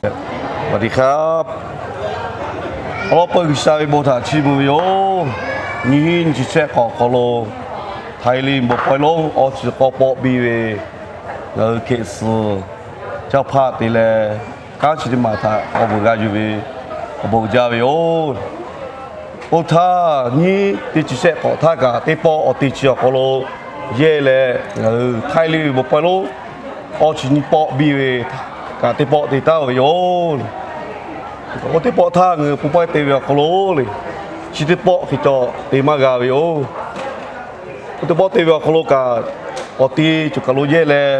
สวัสดีครับ Awˬ lawn peuˬ G'uiˬsha ve bon htaꞈ chiˇ mvuh ve yoˬ. Nyiˇ hinˉ nyiˇ chi shehˆ hk'awꞈ awˬ hk'aw lo, Htaiˇ liˇ bon pawehˇ lonˉ awˬ chi k'awˇ pawˆ biˇ ve, ngaˬ hui hkeꞈ suhˍ caˇ hpaˆ te leh, kanˉ chi teˇ maˬ htaꞈ k'awꞈ vuiˬ g'a yuˬ ve awˬ bon jaˇ ve yoˬ. Oˇ htaˇ, nyiˇ teˇ chi shehˆ hk'awꞈ htaˇ kaꞈ teˇ pawˆ awˬ te chi awˬ hk'aw lo yehˇ leh, ngaˬ hui Htaiˇ liˇ ve bon pawehˇ lonˉ awˬ chi nyiˇ pawˆ biˇ ve kaꞈ teˇ pawˆ te taˉ ve yoˬ. Oˇ teˇ pawˆ htaˇ ngaˬ hui bon pawehˇ te ve awˬ hk'aw lo le, chi teˇ pawˆ hk'e cawˬ te maˇ g'a ve yoˬ. Oˇ teˇ pawˆ te ve awˬ hk'aw lo kaꞈ, awˬ te cawˬ kaˬ lo yehˇ leh,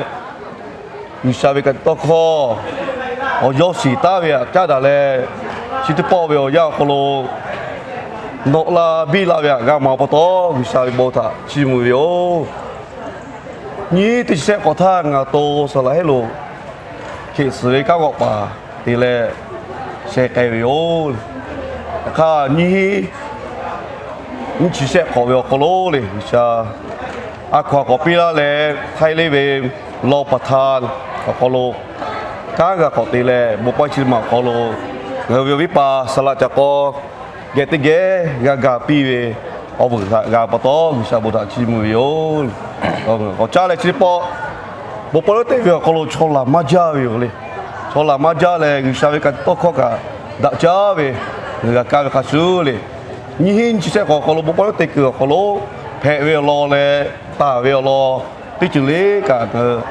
G'uiˬsha ve ka tiꞈ tawˇ hkawˇ awˬ yawˇ shiˍ taˉ ve htaꞈ caˉ daꞈ leh, chi teˇ pawˆ ve awˬ yanˇ awˬ hk'aw lo nawꞈ la biˇ la ve htaꞈ g'a maˍ pa taw, G'uiˬsha ve bon htaꞈ chiˇ mvuh ve yoˬ. Nyiˇ teˇ chi shehˆ hk'awꞈ htaˇ ngaˬ to saˍ laꞈ heˆ lo hkeꞈ suhˍ ve kanˉ g'awˆ paˍ te leh sheh k'ai ve yoˬ. Yaꞈ hk'aˇ, nyiˇ hinˉ nyiˇ chi shehˆ hk'awꞈ ve awˬ hk'aw lo le, G'uiˬsha a hkaw a k'awꞈ piˇ laˇ leh, Htaiˇ liˇ ve รองประธาน awˬ hk'aw lo kanˉ g'a k'awꞈ te leh, bon pawehˇ chi teˇ maˬ awˬ hk'aw lo ngaˬ hui ve awˬ viˉ paˍ saˍ laꞈ ca k'aw geh teˇ geh g'a ga piˇ ve awˬ vuiˬ htaꞈ g'a pa taw, G'uiˬsha bon htaꞈ chiˇ mvuh ve yoˬ. K'awꞈ caˇ leh chi teˇ pawˆ bon pawehˇ lonˉ te ve awˬ hk'aw lo chaw laˬ maˇ jaˇ ve yoˬ le. Chaw laˬ maˇ jaˇ leh, G'uiˬsha ve ka tiꞈ tawˇ hkawˇ kaꞈ daꞈ jaˇ ve ngaˬ hui g'a kaˇ ve hk'a shuˍ le. Nyiˇ hinˉ nyiˇ chi shehˆ hk'awꞈ awˬ hk'aw lo bon pawehˇ lonˉ te kuiˬ awˬ hk'aw lo hpehꞈ ve awˬ lawn leh, taˍ ve awˬ lawn teˇ ceuˬ le kaꞈ,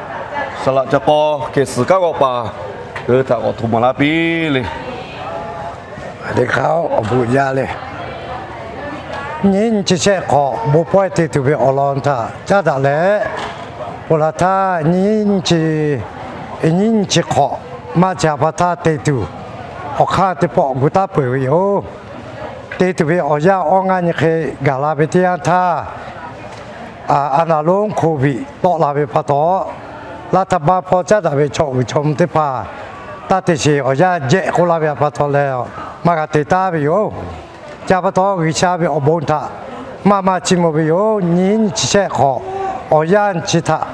saˍ laꞈ ca k'aw hkeꞈ suhˍ kanˉ g'awˆ paˍ ngaˬ hui htaꞈ k'awꞈ htoꞈ maˍ laˇ piˇ le. Teˇ hk'aˇ awˬ bon jaˇ le. Nyiˇ nyiˇ chi shehˆ hk'awꞈ bon pawehˇ te tuˬ ve awˬ lawn htaꞈ caˉ daꞈ leh, oˇ laˬ htaˇ nyiˇ nyiˇ chi hk'awꞈ maˇ ca pa htaˇ te tuˬ, awˬ hk'aˇ teˇ pawˆ gu taˉ peuˬ ve yoˬ. Te tuˬ ve awˬ yanˇ awˇ ngaˇ nyi hk'e gaˬ la ve teˇ yanˇ htaˇ, a naˍ lonˉ โควิด tawˆ la ve pa taw, laˇ htaˇ baˆ hpawˇ caˉ daꞈ ve chaw uiˍ chaw mvuh teˇ hpaˍ taˇ te sheˍ awˬ yanˇ jehˆ k'oˆ laˇ ve pa taw leh, maˇ g'a te taˉ ve yoˬ. Ca pa taw, G'uiˬsha ve awˬ bon htaꞈ maˇ maˇ chiˇ mvuh ve yoˬ. Nyiˇ nyiˇ chi shehˆ hk'awꞈ awˬ yanˇ chi htaꞈ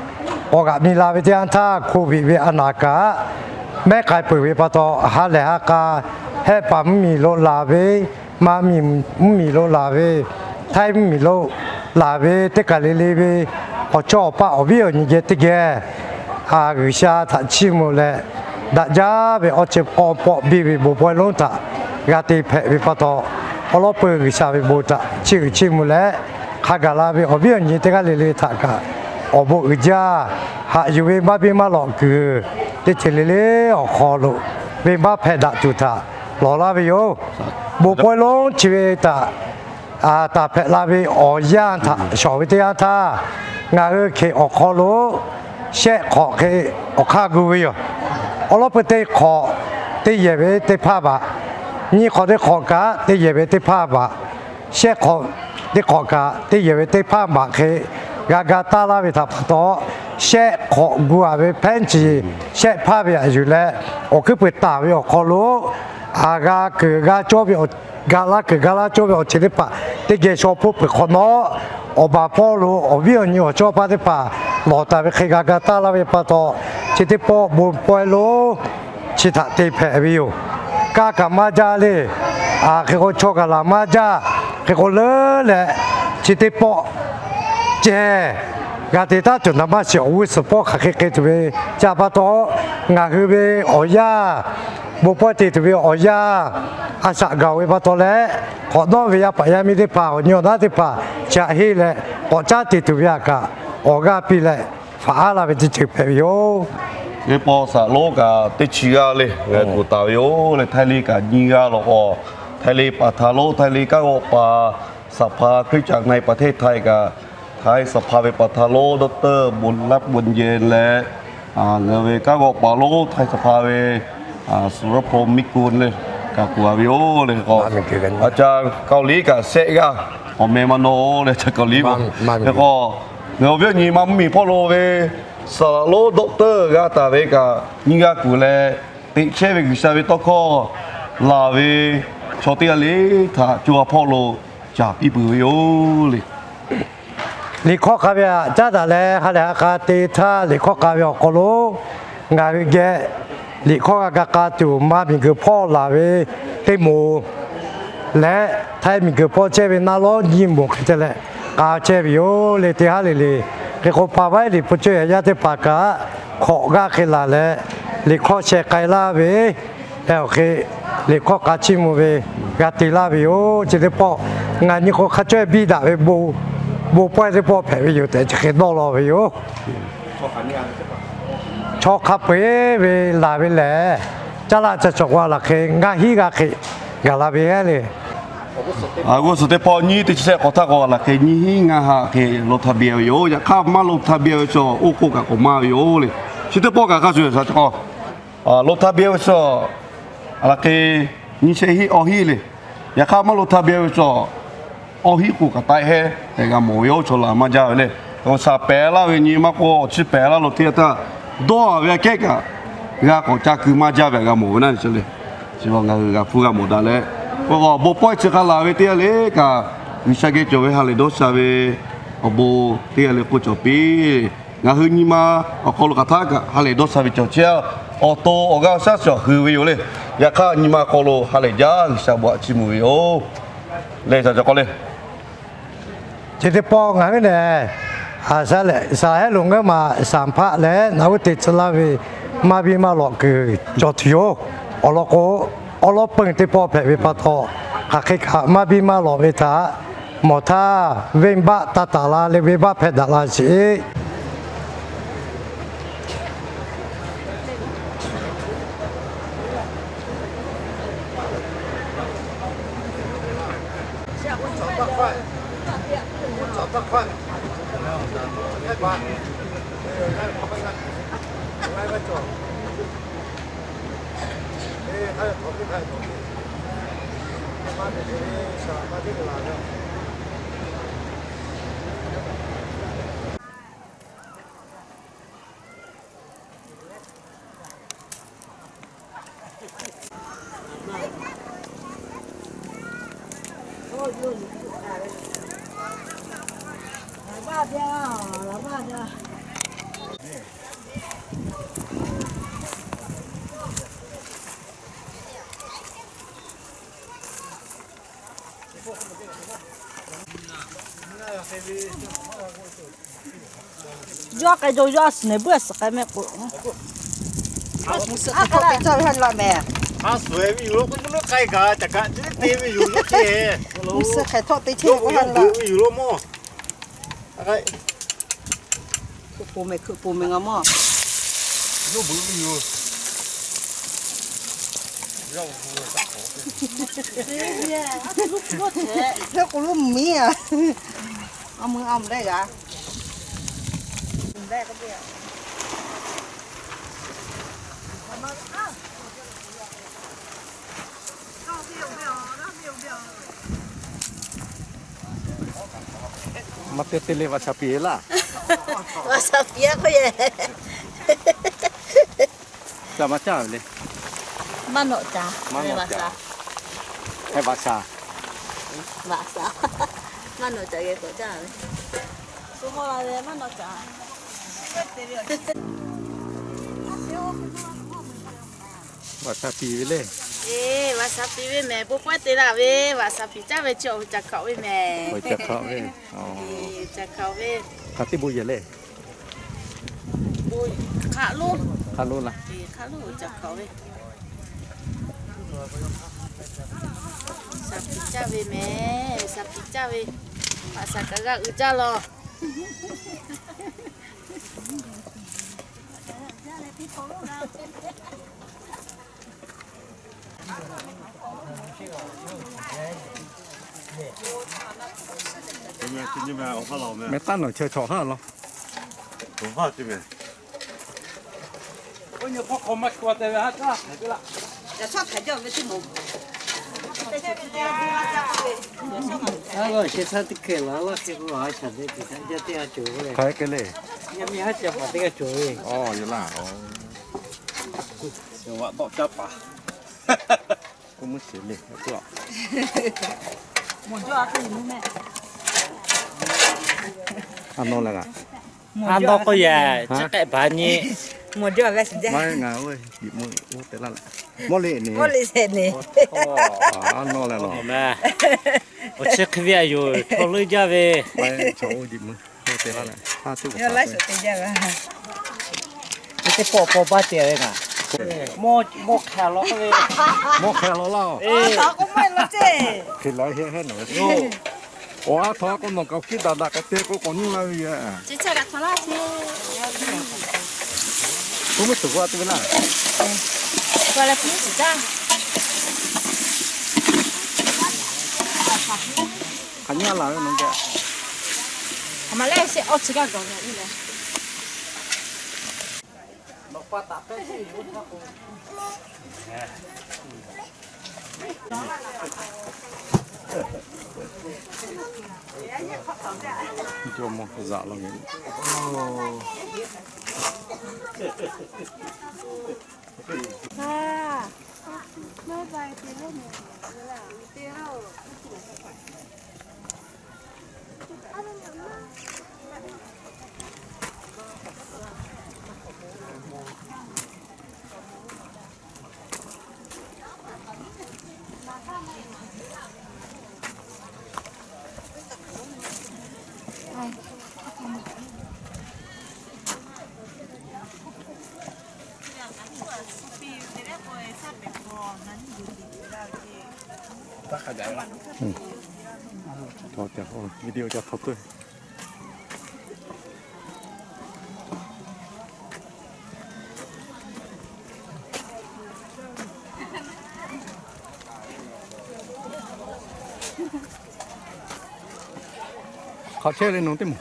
k'awꞈ g'aꞈ mi la ve teˇ yanˇ htaˇ, โควิด ve a naˍ kaꞈ mehˉ k'ai peuˬ ve pa taw, ha lehˬ ha k'a hehˆ paˍ mvuhˇmiˬ lo laˬ ve, maˇ miˬ mvuhˇmiˬ lo laˬ ve, Htaiˇ mvuhˇmiˬ lo laˬ ve, teˇ kaˬ le le ve awˬ chawˇ awˬ paˆ awˬ viˉ awˬ nyi geh teˇ geh G'uiˬsha htaꞈ chiˇ mvuh leh, daꞈ jaˇ ve awˬ ceuˬ k'awˇ pawˆ biˇ ve bon pawehˇ lonˉ htaꞈ g'a te hpehꞈ ve pa taw, awˬ lawn peuˬ G'uiˬsha ve bon htaꞈ chiˇ uiˍ chiˇ mvuh leh, hk'a gaˬ la ve awˬ viˉ awˬ nyi teˇ g'aˇ le le htaꞈ kaꞈ awˬ bon uiˍ jaˇ, haꞈ yuˬ ve maˇ biˇ maˇ lawꞈ kuiˬ teˇ ceuˬ le le awˬ hk'aw lo venˇbaˆ hpehꞈ daꞈ tuˬ htaꞈ lawˬ laˇ ve yoˬ. Bon pawehˇ lonˉ chi ve htaꞈ taˍ hpehꞈ la ve awˬ yanˇ htaꞈ shawˍ ve teˇ yanˇ htaˇ, ngaˬ hui hkeꞈ awˬ hk'aw lo shehˆ hk'awꞈ hk'e awˬ hk'aˇ gu ve yoˬ. Awˬ lawn peuˬ teˇ hk'awꞈ teˇ yehˬ ve teˇ hpaˇ baꞈ, nyiˇ hk'awꞈ teˇ hk'awꞈ kaꞈ teˇ yehˬ ve teˇ hpaˇ baꞈ, shehˆ hk'awꞈ teˇ hk'awꞈ kaꞈ teˇ yehˬ ve teˇ hpaˇ baꞈ hk'e g'a ga taˇ laˇ ve htaꞈ pa taw, shehˆ hk'awꞈ gu a ve แผ่น chi shehˆ hpaˇ ve htaꞈ yuˬ leh, awˬ hkuiˉ puiˍ taˍ ve awˬ hk'aw lo, a g'a kuiˬ g'a cawˇ ve, ga laˇ kuiˬ ga laˇ cawˇ ve awˬ ceuˬ teˇ hpaˍ teˇ geh shaw hpoˇ peuˬ hk'awꞈ nawˉ, awˬ baˬ hpawˇ lo awˬ viˉ awˬ nyi awˬ chawˇ paˇ teˇ hpaˍ lawˬ taˍ ve hk'e g'a ga taˇ laˇ ve pa taw, chi teˇ pawˆ bon pawehˇ lonˉ chi htaꞈ te hpehꞈ ve yoˬ. Kaˇ kaꞈ maˇ jaˇ le. Hk'e k'o chaw kaꞈ laˬ maˇ jaˇ. Hk'e k'o leuˉ leh, chi teˇ pawˆ ceh g'a te taˉ tuˬ naˍ maˇ shiˍ awˬ g'uˇ suhˍ pawˆ hk'aˬ hk'e hk'e tuˬ ve ca pa taw, ngaˬ hui ve awˬ yanˇ, bon pawehˇ te tuˬ ve awˬ yanˇ a shaꞈ gaˬ ve pa taw leh, hk'awꞈ nawˉ ve yaˇ paˍ yaˇ miˇ teˇ hpaˍ awˬ nyi awˬ naˉ teˇ hpaˍ shaꞈ henˇ leh k'awꞈ caˉ te tuˬ ve htaꞈ kaꞈ awˬ g'aˇ piˇ leh, faꞈ aˉ la ve teˇ ceuˬ hpehꞈ ve yoˬ. Teˇ pawˆ saˍ lonˉ kaꞈ teˇ chi g'aˇ le ngaˬ hui kuˬ taˍ ve yoˬ le. Htaiˇ liˇ kaꞈ nyiˇ g'aˇ law k'o, Htaiˇ liˇ paˍ htaꞈ lonˉ, Htaiˇ liˇ kanˉ g'awˆ paˍ สภาคริสตจักรในประเทศไทย kaꞈ, Htaiˇ สภา ve paˍ htaꞈ lonˉ ดอกเตอร์ บุญรัก บุญเย็น leh, ngaˬ hui ve kanˉ g'awˆ paˍ lonˉ, Htaiˇ สภา ve สุรพงษ์ มิตรกุล le, kaꞈ kuˬ a ve yoˬ le. K'o, a ca Kaoˍliˉ kaꞈ shehˆ g'aˇ awˬ meh maˇ nawˇ le, a ca Kaoˍliˉ k'o, hk'e k'o, ngaˬ hui awˬ viˉ awˬ nyi maˇ mvuhˇmiˬ hpawˇ lo ve saˍ laꞈ lonˉ ดอกเตอร์ g'a taˍ ve kaꞈ nyiˇ g'aˇ kuˬ leh, teꞈ chehˇ ve G'uiˬsha ve tawˇ hkawˇ laˬ ve chaw teˇ g'aˇ le htaꞈ co ha hpawˇ lo caˍ piˇ peuˬ ve yoˬ le. Liꞈ hkawˇ k'a ve htaꞈ caˉ daꞈ leh, ha lehˬ ha k'a te htaˇ liꞈ hkawˇ k'a ve awˬ hk'aw lo ngaˬ hui geh liꞈ hkawˇ g'a ga k'a tuˬ, maˇ miˬguiˬ hpawˇ laˬ ve teˇ moˍ leh htaiˇ miˬguiˬ hpawˇ chehˇ ve naˆ lawˉ nyiˇ moˍ hk'e te leh k'a chehˇ ve yoˬ le. Teˇ haˉ le le, hk'e k'o pa vaiˉ liꞈ hpu cawˇ yaꞈ yaˇ teˇ hpaˍ kaꞈ hkawꞈ g'aˇ hk'e laˬ leh, liꞈ hkawˇ sheh k'ai laˇ ve, heh awˬ hk'e liꞈ hkawˇ k'a chiˇ mvuh ve g'a te laˇ ve yoˬ. Chi teˇ pawˆ ngaˬ nyi k'o hk'a cawehˇ biˇ daꞈ ve bon pawehˇ teˇ pawˆ hpehꞈ ve yoˬ tehꞈ chi hk'e dawˇ law ve yoˬ. Chaw hk'a peu-eˬ ve laˬ ve lehˬ, caˇ laˇ ca cawˬ k'o a laˬ hk'e ngaˇ hinˉ g'a hk'e gaˬ la ve hehˉ le. G'uˇ suhˍ teˇ pawˆ nyiˇ teˇ chi shehˆ k'awꞈ htaˇ k'o a laˬ hk'e nyiˇ hinˉ ngaˇ ha hk'e lo htaˇ biˇ ve yoˬ. Yaꞈ hk'aˇ maˇ lo htaˇ biˇ ve chaw oˇ k'oˆ kaꞈ k'awꞈ maˇ ve yoˬ le. Chi teˇ pawˆ kaꞈ hk'a shuˍ shuˍ k'o, lo htaˇ biˇ ve chaw a laˬ hk'e nyiˇ shehˆ hinˉ awˇ hinˉ le. Yaꞈ hk'aˇ maˇ lo htaˇ biˇ ve chaw awˇ hinˉ k'o kaꞈ taiˇ hehˉ tehꞈ g'a mawˬ ve yoˬ. Chaw laˬ maˇ jaˇ ve le. Shaˍ pehˍ laˇ ve nyi ma k'o awˬ chi pehˍ laˇ lo teˇ yanˇ htaˇ dawˇ a ve aꞈ kehˉ kaꞈ g'a k'awꞈ ca keu maˇ jaˇ ve g'a mawˬ ve naˆ chi le. Chi ngaˬ hui g'a hpuˇ g'a mawˬ daꞈ leh, k'o awˬ bon pawehˇ chi hk'a laˬ ve teˇ yanˇ le kaꞈ, G'uiˬsha geh cawˬ ve ha lehˬ dawˇ sha ve awˬ bon teˇ yanˇ le k'oˆ cawˬ piˇ. Ngaˬ hui nyi ma awˬ hk'aw lo hk'aˬ htaˇ kaꞈ ha lehˬ dawˇ sha ve cawˬ chehˇ a, awˬ to awˬ g'aˇ shaˉ shawˍ hui ve yoˬ le. Yaꞈ hk'aˇ nyi ma hk'aw lo ha lehˬ jaˇ G'uiˬsha bon htaꞈ chiˇ mvuh ve yoˬ. Leh ca cawˬ k'aw le. Chi teˇ pawˆ ngaˬ hui nehˬ, a shaˉ lehˬ shaˍ hehˉ lo ngaˬ hui ma shaˍ hpaˆ leh naꞈ uˉ te tcuh laˇ ve maˇ biˇ maˇ lawꞈ kuiˬ cawˬ tuˬ yoˬ. Awˬ lawn k'o, awˉ lawˉ peu teˇ pawˆ hpehꞈ ve pa taw, hk'aˬ hk'e kaꞈ maˇ biˇ maˇ lawꞈ ve htaꞈ mawˬ htaˇ, venˇbaˆ taˇ taˍ la leh venˇbaˆ hpehˇ daꞈ la sheˍ. Yawˇ k'ai jaw yawˇ a suhˍ nehˬ buˇ a suhˍ k'ai mehˆ k'o, a suhˍ k'ai k'ai la mehˬ. A suhˍ ve yoˬ lo k'o, yawˇ lo k'ai kaꞈ caꞈ kaꞈ te ve yoˬ lo te. Suhˍ hk'e htawˆ te chehˇ ve yoˬ lo mawˇ. Hkuˆ po mehˬ, hkuˆ po mehˬ ngaˬ mawˇ. Yawˇ beuꞈ ve yoˬ. Yawˇ k'o lo miˉ a. A mui a mui leh g'a. Maˇ te te le, วาซาบิ laˇ. วาซาบิ a k'oˆ yehˬ. Caˇ maˇ caˇ ve le. Maˇ nawꞈ caˍ. Maˇ nawꞈ caˍ. ให้ วาซาบิ Maˇ nawꞈ caˍ geh k'awꞈ caˇ ve. Shu maw la ve maˇ nawꞈ caˍ. วาซาบิ ve le. Eˬ, วาซาบิ ve mehˬ, bon pawehˇ te laˇ ve, วาซาบิ caˇ ve chi awˬ hui ca hkaoˍ ve mehˬ. Ca hkaoˍ ve. Eˬ, ca hkaoˍ ve. Hk'aˬ teˇ bon yehˬ le. Bon hk'aˆ lonˉ. Hk'aˆ lonˉ laˇ. Eˬ, hk'aˆ lonˉ ca hkaoˍ ve. วาซาบิ caˇ ve mehˬ, วาซาบิ caˇ ve. Haꞈ shaˍ kaꞈ g'a uiˍ jaˇ law. Mehˬ taˇ nawˬ chaweh chawꞈ haˉ law. Aˉ, laˇ sheh htaˇ teˇ hkeh laˬ laˇ hk'e k'o, a shaˍ te tiꞈ htaꞈ jaˇ teˇ g'aˇ cawˬ ve. Hk'aˬ hk'e le. Yaˇ miˇ haˉ ca paˍ teˇ g'aˇ cawˬ ve. Aˬ, yaˇ laˇ. K'oˆ mvuhˇ sheˍ le. A nawˇ leh g'a. A nawˇ k'oˆ yehˬ, chi k'ehˆ baˬ nyi. Mawˇ le, mawˇ le sheˍ neˍ. Awˬ chi hk'e ve a yoˬ, chaw leuˉ jaˇ ve. Teˇ pawˆ pawˆ baˆ te ve kaꞈ, mawˇ hk'e law k'oˆ ve, hk'e la heˆ heˆ nawˬ ve. Awˬ a htaꞈ k'o nawˬ kaꞈ kiˇ daꞈ daꞈ k'ai te k'o k'awꞈ nyi la ve yoˬ. K'oˆ meuˇ tuˬ k'oˆ a te ve laˇ. Hk'aˬ nyi laˬ ve nawˬ geh. Jawˇmawˇ zaꞈ law ve. Video ca htaw tuˬ. Hk'aˬ chehˇ le nawˬ teˇ moˍ.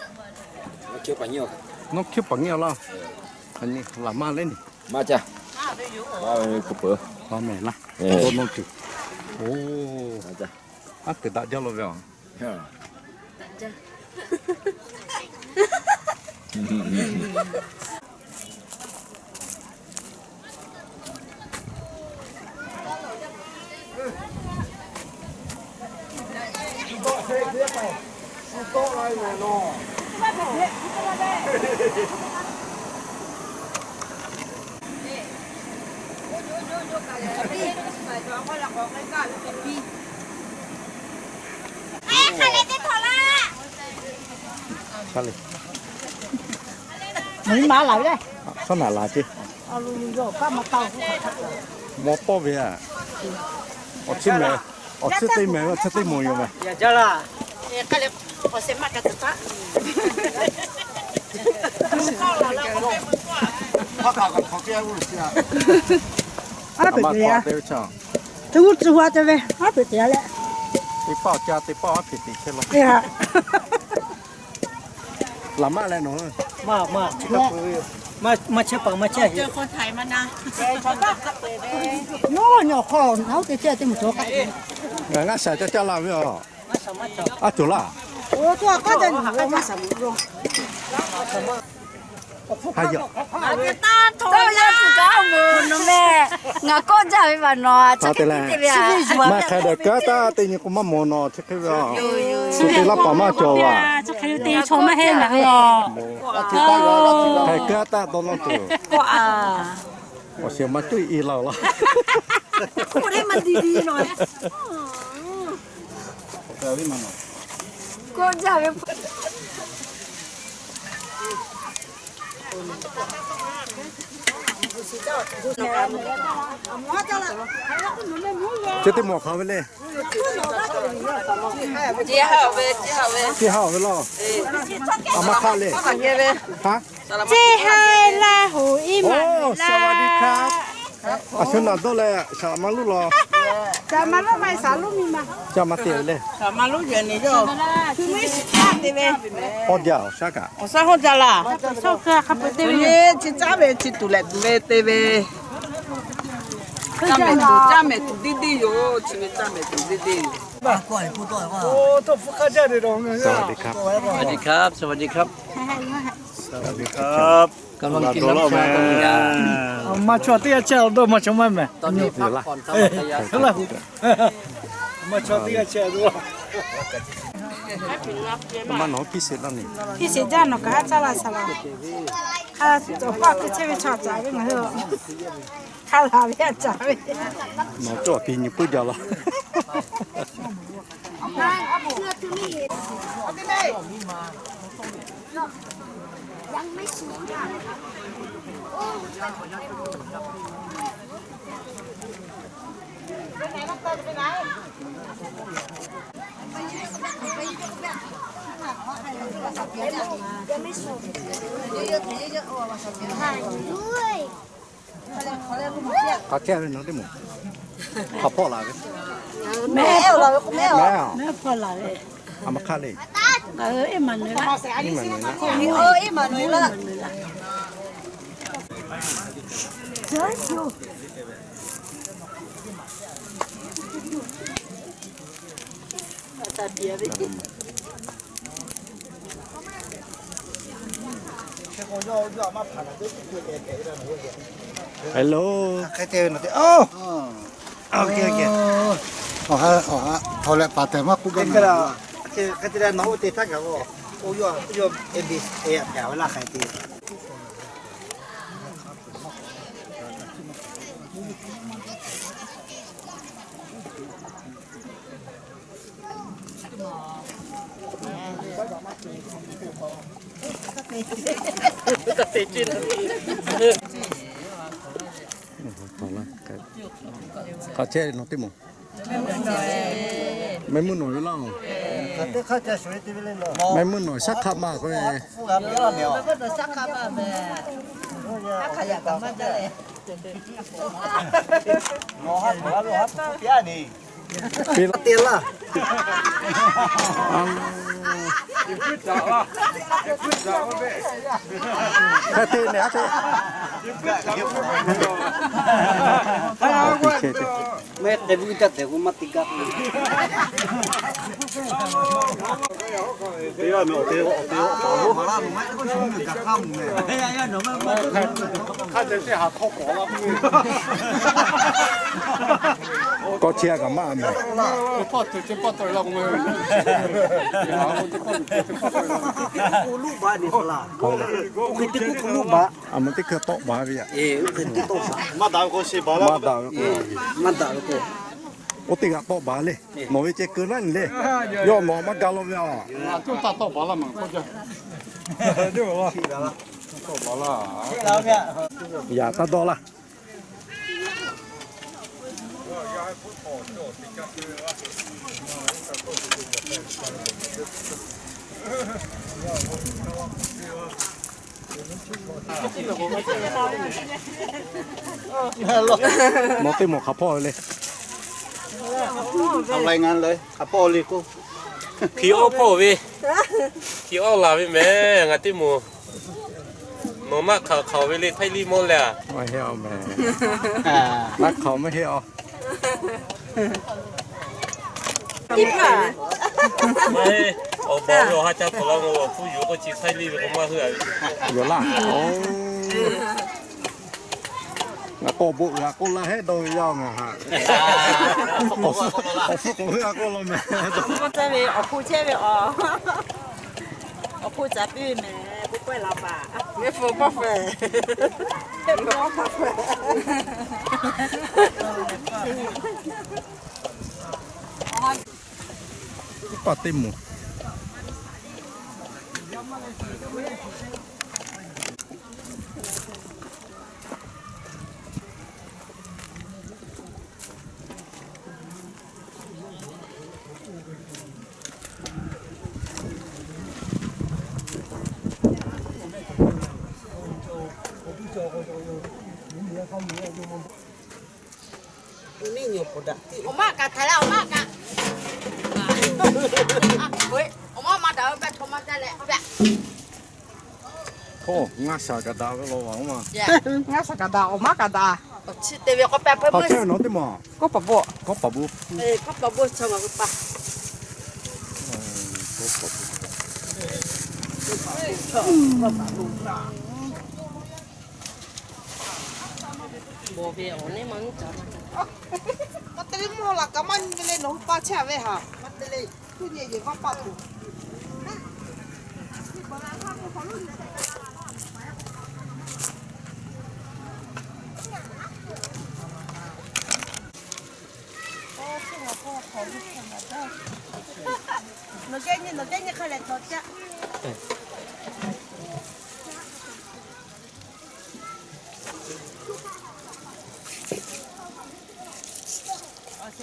Nawˇ hkiˇ paˍ nyi a laˇ. Laˬ maˇ le ni. Maˇ caˇ. Maˇ ve ku peuˬ. Maˇ mehˍ laˇ. Dawˇ nawˇ tuˬ. Oˬ, aˉ peuˬ daꞈ jaˇ lo ve aˬ. Mawˬ iˉ maˍ laˬ ve le. Shaˉ naꞈ laˬ ceˇ. Mawˬ tawˆ ve a. Awˬ chi mehˍ, awˬ chi teˇ mehˍ ve, awˬ chi teˇ mawˬ yoˬ mehˍ. Aˉ peuˬ te ve, teˇ g'uˇ tcuh hu a te ve, aˉ peuˬ te a leh. Teˇ pawˆ ca, teˇ pawˆ aˉ peuˬ te chehˇ law. Laˬ maˇ leh nawˬ. Maˇ chehˇ paˍ maˇ chehˇ. Nawˬ nyi awˬ hk'aw nawˬ te chehˇ teˇ moˍ cawˬ k'ai. Ngaˬ shaˍ ca caˇ la ve aˬ. Aˉ cawˬ laˇ. Oˬ, to a k'aˉ ca nyi maˇ shaˍ mawˬ lo. Ha yaꞈ. Ngaˬ kawˆ jaˇ ve maˬ nawˬ a, chi hk'e te ve a. Maˇ hk'a dehꞈ kaˉ taˇ te nyi k'o maˇ mawˬ nawˬ chi hk'e ve a. Chi te laˇ paˍ maˇ cawˬ vaˬ. Chi hk'e te chaw maˇ heˆ ngaˬ hui a. Hk'e kaˉ taˇ dawˇ nawˇ tuˬ. Awˬ shiˍ maˇ cawˬ e laˇ laˇ. Chi teˇ mawˬ hk'aˬ ve le. Teˇ haˉ ve laˇ. A ma hk'aˇ le. Teˇ haˉ Laˇ huˍ iˉ maˬ. A shu naˬ dawˇ leh shaˍ laꞈ ma luˇ law. Shaˍ laꞈ ma luˇ maˇ shaˍ luˇ miˬ ma. Shaˍ laꞈ ma te ve le. Awˬ jaˇ awˬ shaˉ kaꞈ. Awˬ shaˉ hawˇ jaˇ laˇ. Chi caˉ ve chi tuˬ lehꞈ tuˬ ve te ve. Caˇ mehˍ tuˬ, caˇ mehˍ tuˬ deˇ deˇ yoˬ. Chi ve caˇ mehˍ tuˬ deˇ deˇ yoˬ. สวัสดีครับ สวัสดีครับ สวัสดีครับ สวัสดีครับ กำลังกินน้ำชากันอยู่ Maˇ chaw teˇ g'aˇ chehˇ a dawˇ maˇ chaw maˇ mehˍ. ตอนนี้พักผ่อนสบายๆ Maˇ chaw teˇ g'aˇ chehˇ a dawˇ. Maˇ nawˬ piˇ sheˍ laˇ ni. Piˇ sheˍ jaˇ nawˬ kaꞈ haˉ caˇ la shaˍ laꞈ. Awˬ paˆ teˇ chehˇ ve chaw caˍ ve ngaˬ hui, hk'a laˬ ve a caˍ ve, nawˬ cawˇ tiˉ nyi puiˉ jaˇ laˇ. Hk'a chehˇ ve nawˬ teˇ moˍ. Hk'a hpawˆ laˬ ve. Mehˆ hpawˆ laˬ ve. A ma hk'aˇ le. Ngaˬ hui Eˇmaˍnuˍeˍlaˆ. Eˇmaˍnuˍeˍlaˆ. Hello. Awˬ ha, awˬ ha, hk'aw leh paˍ tehˬ maˇ k'oˆ gaˇ. Hk'e te leh nawˬ oˇ te htaˇ kaꞈ k'o, oˇ yawˇ, oˇ yawˇ A B C ve laˇ hk'e te. Hk'a chehˇ ve nawˬ teˇ moˍ. Mehˆ meuˇ nawˬ ve laˇ-oˬ. Mehˆ meuˇ nawˬ shaˉ hk'aˆ maˇ k'oˆ ve. Te laˇ. Hk'e te neh, hk'e te. Mehˆ te vuˇ caˇ tehꞈ k'o maˇ te gaˇ k'o. Kawˇ chehˇ kaꞈ maˇ meh. A ma teˇ hkui tawˆ baˬ ve yaꞈ. Maˇ daꞈ ve k'o, maˇ daꞈ ve k'o, oˇ teˇ g'aꞈ tawˆ baˬ le. Nawˬ ve ceh keu naˉ nyi le. Yawˇ nawˬ maˇ ga law ve a. Yaꞈ taˇ dawˇ laˇ. Nawˬ teˇ moˍ hk'a hpawˇ le. Hk'a hpawˇ le k'o, hpi awˇ hpawˇ ve, hpi awˇ laˬ ve mehˍ ngaˬ teˇ moˍ. Nawˬ naˆ hk'aoˍ hk'aoˍ ve le, Htaiˇ liˇ mawˇ leh a. Naˆ hk'aoˍ maˇ heˆ a. Awˬ baˬ ve awˬ ha ca hpawꞈ la k'o, awˬ hpfuhˇ yuˬ k'o chi Htaiˇ liˇ ve k'o maˇ heuˆ a ve. Yoˬ laˇ. Ngaˬ k'awꞈ boˆ g'a k'oˆ laˇ hehˉ dawˇ ve yaˇ ngaˬ haꞈ. Awˬ hpfuhˇ k'awꞈ heuˆ a k'oˆ law meh. Awˬ hpfuhˇ chehˇ ve, awˬ hpfuhˇ chehˇ ve a. Awˬ hpfuhˇ ca piˇ ve mehˍ, k'oˆ pawehˇ la paˍ. Mehˆ hpfuhˇ pawˆ hpehꞈ. Paˇ teˇ moˍ. Awˬ maˇ kaꞈ htaꞈ leh, awˬ maˇ kaꞈ. Awˬ maˇ maˇ daꞈ ve, chaw maˇ jaˇ leh. Hk'o, ngaˇ shaˍ kaꞈ daꞈ ve law vaˬ ma. Ngaˇ shaˍ kaꞈ daꞈ, awˬ maˇ kaꞈ daꞈ. Chi te ve k'awꞈ pehˇ hpeuˇ meuˇ. Nawˬ teˇ maˬ. Kawˇ paˍ bon. Kawˇ paˍ bon. Kawˇ paˍ bon. Chaw ngaˬ hui pa. Kawˇ paˍ bon. Bon ve awˬ neˇ maˇ nuˇ caˍ. Maˇ te le, mvuhˇ haw laˬ kaꞈ maˇ nyi ve le, nawˬ hui pa chehˇ ve haꞈ. Maˇ te le, kuˇ nyi yehˬ maˇ pa tuˬ.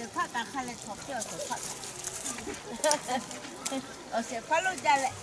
Hpaˆ taˍ hk'a leh htawnˍ piˇ awˬ shehˍ hpaˆ, awˬ shehˍ hpaˆ lo jaˇ leh.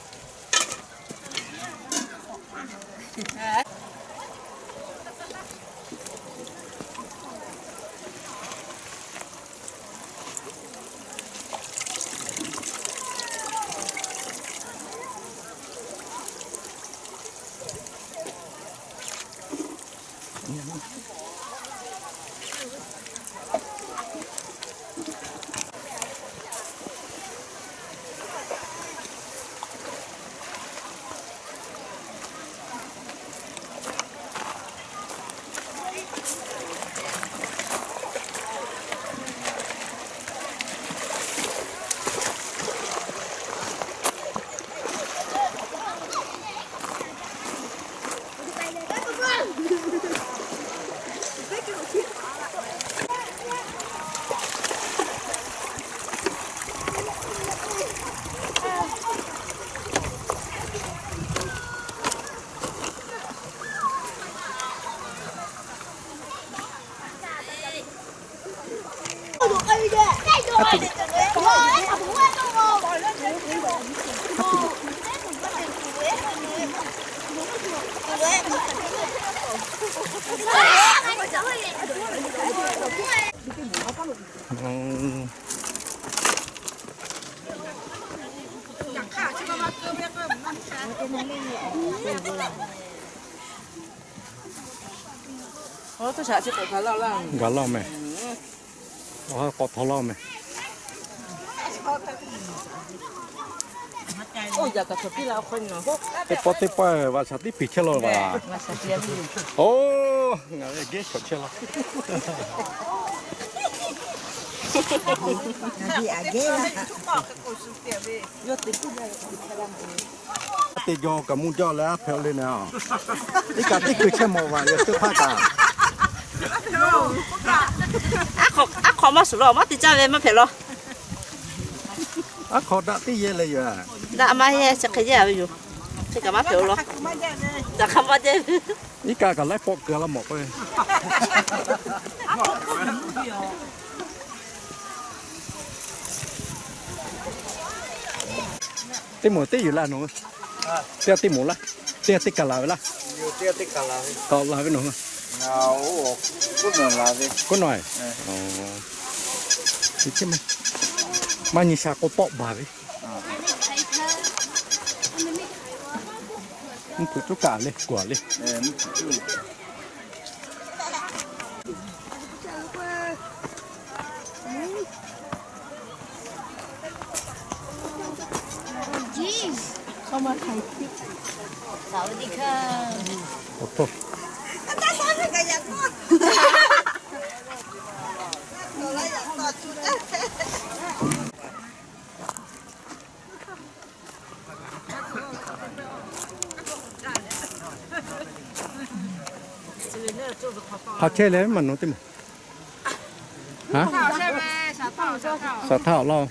Gaˬ laˇ meh. K'awꞈ htaw laˇ meh. Teˇ pawˆ teˇ pawˆ vaꞈ shaˍ tiˉ piˍ chehˇ law vaꞈ. Oˇ, ngaˬ ve gehˇ shawˍ chehˇ law. Te jaw kaꞈ mvuhˇ jaˇ leh aˉ hpehꞈ le na. Iˉ kaꞈ teˇ kuiˬ chehˇ mawˬ vaꞈ yaꞈ teˇ hpaˇ kaꞈ. Aˉ hk'awꞈ maˇ shuˍ law, maˇ te caˇ ve maˇ hpehꞈ law. Aˉ hk'awꞈ daꞈ teˇ yehˇ leh yoˬ. Daꞈ maˇ heˆ, chi hk'e yehˇ ve yoˬ. Chi kaꞈ maˇ hpehꞈ law. Daꞈ hk'a maˇ jaˇ. Iˉ kaꞈ kaꞈ laiˉ pawˆ keu la mawˬ k'o. Teˇ moˍ teˇ yuˬ laˇ nawˬ. Teˇ g'aˇ teˇ moˍ laˇ. Teˇ g'aˇ teˇ kaˬ laˬ ve laˇ. K'awꞈ laˬ ve nawˬ. K'oˆ nawˬ, maˇ nyi sha k'o pawˆ baˬ ve. Mvuhˇ hpeuꞈ cuˉ kaꞈ le, kuˬ a le. Hk'a chehˇ leh maˇ nawˬ teˇ moˍ. Shaˍ htaˇ awˬ laˇ.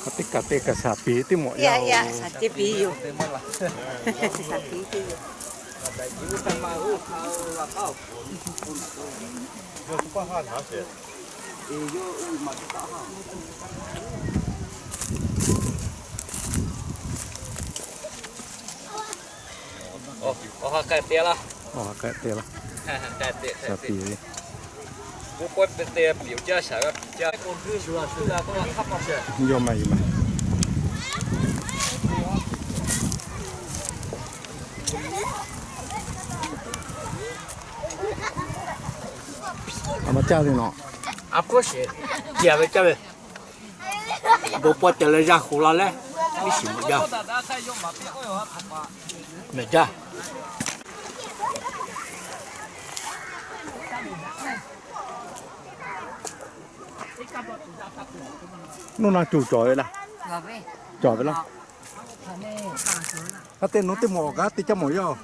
Hk'aˬ teˇ kaˬ teˇ kaˬ shaˍ piˍ teˇ mawꞈ yaˇ-oˬ. Shaˍ tiˉ piˍ yoˬ. Shaˍ tiˉ piˍ yoˬ. Awˬ ha k'ai te laˇ. Awˬ ha k'ai te laˇ. Shaˍ piˍ ve. Yawˇ maˇ, yawˇ maˇ. Maˇ caˇ ve nawˬ. A k'oˆ sheˍ, tiꞈ ve caˇ ve. Bon pawˆ te leh yaˇ hu la leh, iˉ shiˍ mawꞈ jaˇ. Mehˬ jaˇ. Nuˇ na cuˬ cawˬ ve laˇ. Cawˬ ve laˇ. Aˉ te nawˬ teˇ mawˬ awˬ kaꞈ te caˇ mawˬ yaˇ-oˬ.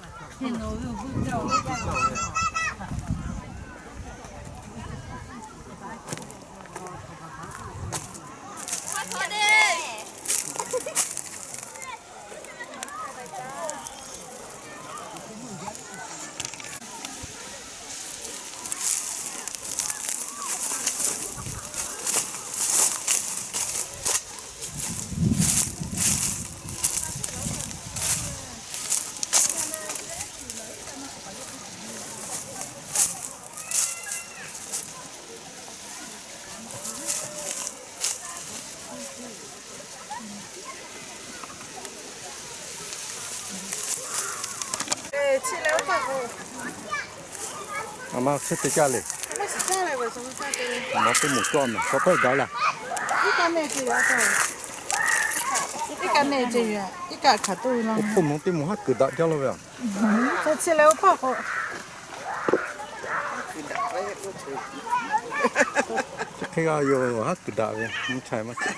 A ma, chi teˇ caˇ le. Nawˬ teˇ moˍ cawˇ mehˬ, k'awꞈ hpehˇ gaˬ laˇ. Oˇ hk'oˆ nawˬ teˇ moˍ haˉ kuiˬ daꞈ jaˇ law ve a. Chi hk'e g'a yoˬ, haˉ kuiˬ daꞈ ve, mvuhˇ cha maˇ ciˉ.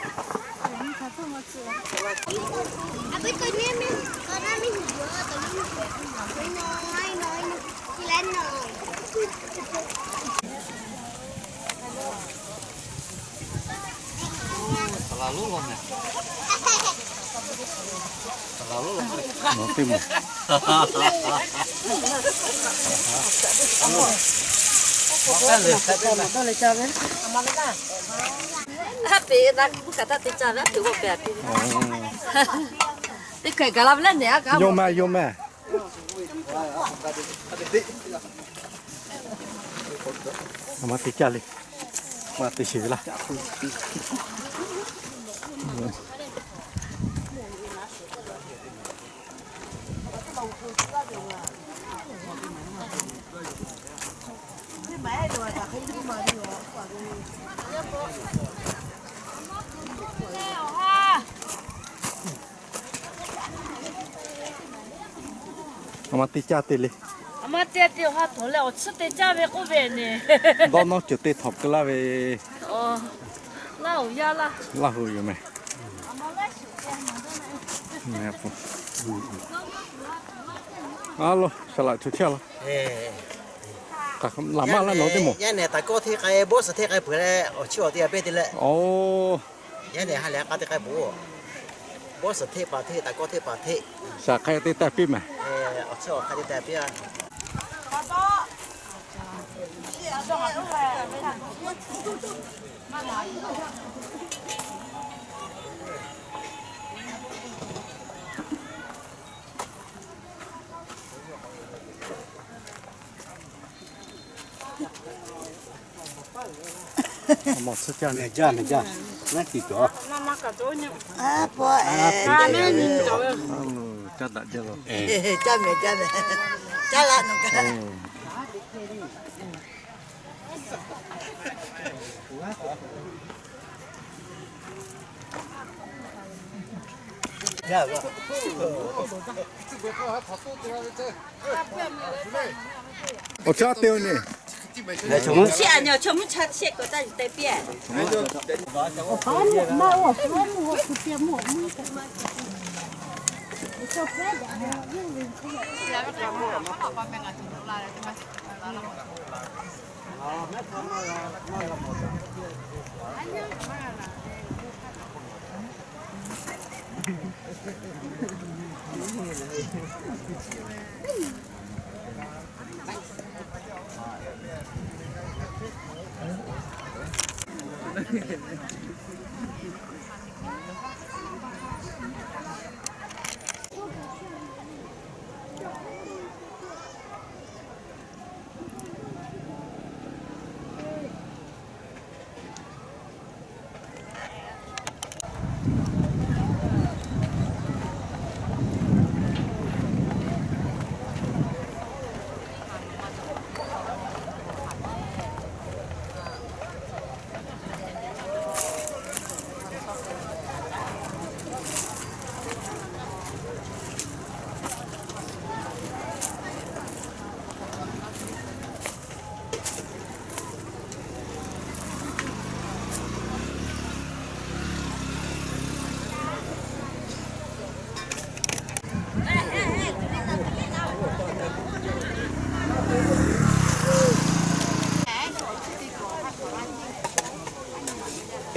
Nawˬ teˇ moˍ. Aˉ peꞈ na kuˇ kaꞈ taˇ te caˇ ve, aˉ peꞈ g'awˇ pehꞈ a piˇ ve. Teˇ hkeh gaˬ la ve leh nehˬ a kaꞈ. Yawˇ meh, yawˇ meh. A ma te caˇ le. Ma te sheˍ ve laˇ. A ma te caˇ te le. A ma te te awˬ ha htawnˍ leh awˬ tsuhˇ te caˇ ve k'oˆ ve ne. Dawˇ nawˇ ceuˬ te htawnˍ keu laˇ ve. Laˇ hu yaˇ laˇ. Laˇ hu yoˬ meh. A lo, saˍ laꞈ chaw chehˇ laˇ. Laˬ maˇ laˇ nawˬ teˇ moˍ. Yaˇ nehˬ taˍ kawˇ hteˇ k'ai, bawˇ suhˍ hteˇ k'ai peuˬ leh awˬ chiˇ awˬ te a peˇ te leh. Oˬ, yaˇ nehˬ ha lehˬ k'a te k'ai peuˬ-oˬ. Bawˇ suhˍ hteˇ paˍ hteˇ, taˍ kawˇ hteˇ paˍ hteˇ. Shaˍ k'ai te taˇ piˇ mehˬ. Awˬ chiˇ awˬ k'a te taˇ piˇ a. Mehˬ jaˇ, mehˬ jaˇ. Naˉ tiˍ cawˬ. Caˇ daꞈ jaˇ lo. Caˇ mehˬ jaˇ mehˬ. Caˇ laˇ nawˬ kaꞈ. Awˬ caˇ te-o ne. Chi a nyi chaw mvuhˇ cha shehˆ k'awꞈ taˇ yuˬ te piˇ.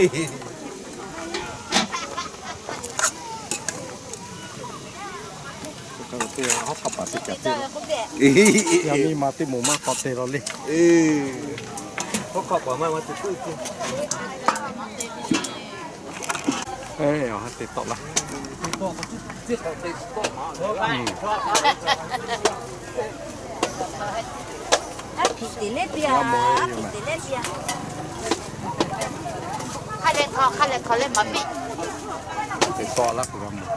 Hawˉ hk'aˆ paˍ teˇ caˍ piˇ laˇ. Yaˇ miˇ ma teˇ moˍ maˇ k'awꞈ te la le. Hawˉ hk'aˆ paˍ maˇ maˇ te puiˉ te. Awˬ ha te tawˆ laˇ. Hk'aˬ hk'e te leh piˇ a, hk'aˬ hk'e te leh piˇ a. Hk'a leh htaw, hk'a leh htaw leh maˍ piˇ. Te tawˆ laˇ k'o g'a mawˬ.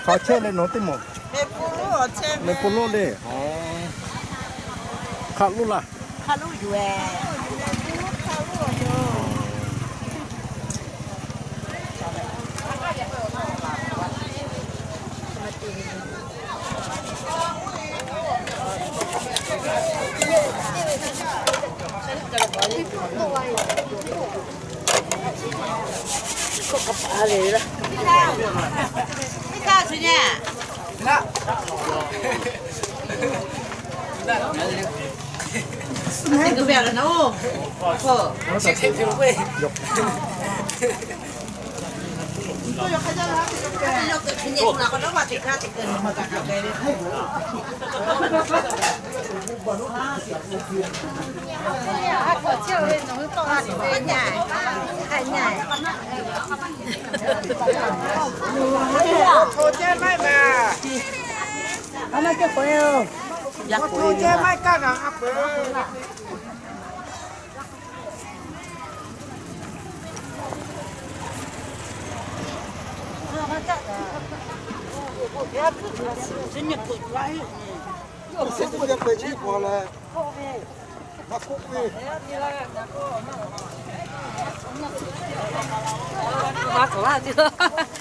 Hk'aˬ chehˇ leh nawˬ teˇ moˍ. Meh pon lonˉ le. Hk'aˬ lonˉ laˇ.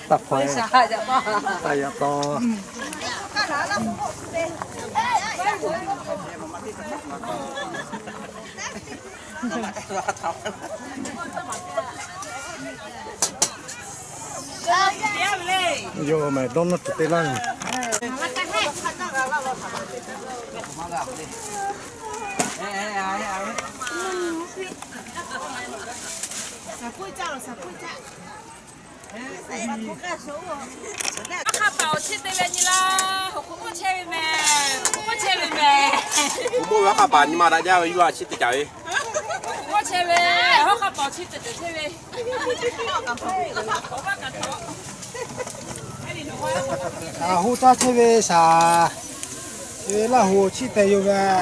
Taˇ hpaw, taˇ yaꞈ taw. Yoˬ meh, dawˇ nawˇ tuˬ te laˇ. Hawˉ hk'aˆ paˍ awˬ chi te ve nyi laˇ, hoꞈ k'oˍ k'oˆ chehˇ ve meh, k'oˍ k'oˆ chehˇ ve meh. K'oˍ k'oˆ ve hawˉ hk'aˆ paˍ nyi ma daꞈ jaˇ ve yuˇ a chi te caˍ ve. K'oˍ k'oˆ chehˇ ve, hawˉ hk'aˆ paˍ awˬ chi te te chehˇ ve. Aˬ, hoˉ caˇ chehˇ ve shaˍ. Ve Laˇ huˍ awˬ chi te yoˬ meh.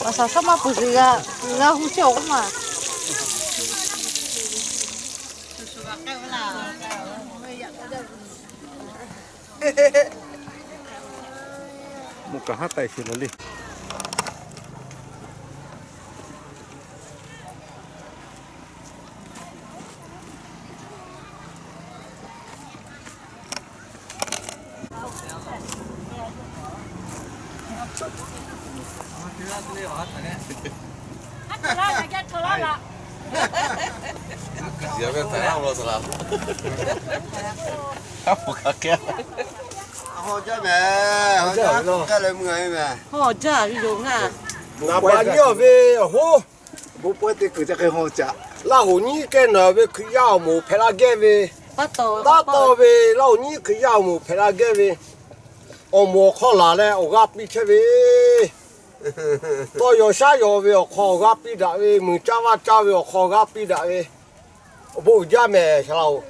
Aˬ, shaˍ shaˉ maˇ peuˬ zeˬ g'a, g'a hu chehˇ awˬ k'oˆ ma. Mvuhˇ kaꞈ haˉ k'ai sheˍ lawˬ le. Hawˉ jaˇ meh, hawˉ jaˇ, kaˇ leh mui a ve meh. Hawˉ jaˇ ve yoˬ ngaˬ. Naˍ baꞈ nyiˇ awˬ ve awˬ hoˉ. Bon pawehˇ te kuiˬ ca hk'e haw caꞈ. Laˇ hoˍ nyiˉ kehˉ naˬ ve Hkriꞈ yaˇ awˬ moˍ hpehꞈ la gehˇ ve, taˇ taw ve Laˇ hoˍ nyiˉ Hkriꞈ yaˇ awˬ moˍ hpehꞈ la gehˇ ve, awˬ moˍ awˬ hk'aw laˬ leh awˬ g'aˇ piˇ chehˇ ve, tawˇ yaw shaˉ yaw ve awˬ hk'aw awˬ g'aˇ piˇ daꞈ ve, muiˬ caˇ vaˇ caˇ ve awˬ hk'aw g'aˇ piˇ daꞈ ve, awˬ bon uiˍ jaˇ meh shaˍ laˇ-oˬ.